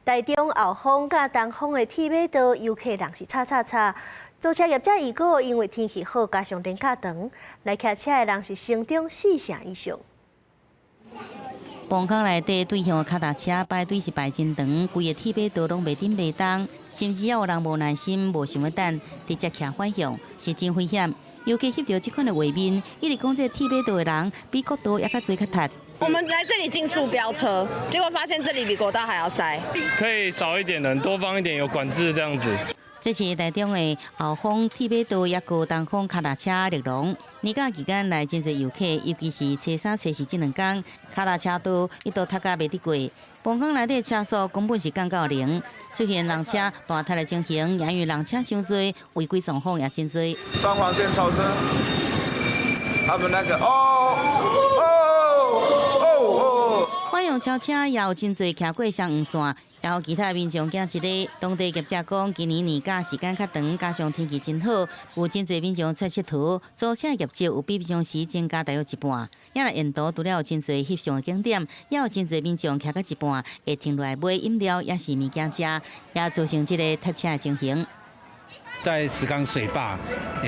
台中后丰佮東豐的鐵馬道遊客人是插插插，租車業者預估因為天氣好，加上連假長，來騎車的人是成長四成以上。磅空內底對向的跤踏車排隊是排真長，規个鐵馬道攏袂振袂動，甚至也有人無耐心，無想欲等，直接騎反向，是真危險。遊客翕著這款的畫面，一直講這鐵馬道的人比國道猶較濟較窒。我們來這裡競速飆車，結果發現這裡比國道還要塞。可以少一點人，多放一點有管制這樣子。這是台中的后豐鐵馬道，抑閣東豐跤踏車綠廊。年假期間來真濟遊客，尤其是初三、初四這兩工，跤踏車道一度塞甲袂得過。磅空內底車速根本是降到零，出現人車大塞的情形，也因為人車傷濟，違規狀況也真濟。雙黃線超車，他們那個哦哦哦哦，反向超車也有真濟騎過雙黃線。然後其他民眾驚一个，當地業者講，今年年假時間較長，加上天氣真好，有真濟民眾出𨑨迌，租車業績有比平常時增加大約一半。也來沿途除了有真濟翕相的景點，也有真濟民眾騎到一半，會停落來買飲料，抑是物件食，也造成這个塞車的情形。在石岡水壩，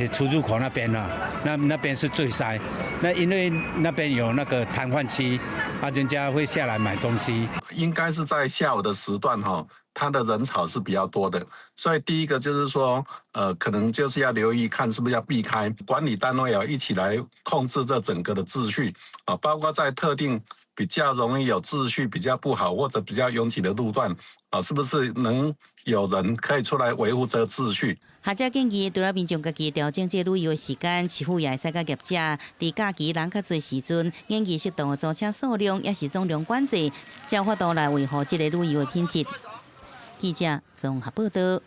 出入口那邊啊，那邊是最塞。那因為那邊有那個攤販區，啊，人家會下來買東西。應該是在下午的時段，哈，它的人潮是比較多的。所以第一個就是說，可能就是要留意看是不是要避開，管理單位要一起來控制這整個的秩序，啊，包括在特定比較容易有秩序比較不好或者比較擁擠的路段，啊，是不是能有人可以出來維護這個秩序？學者建議，除了民眾家己調整這旅遊時間，市府也會使佮業者，佇假期人較濟時陣，研議適當的租車數量，抑是總量管制，才有法度來維護這个旅遊的品質。記者綜合報導。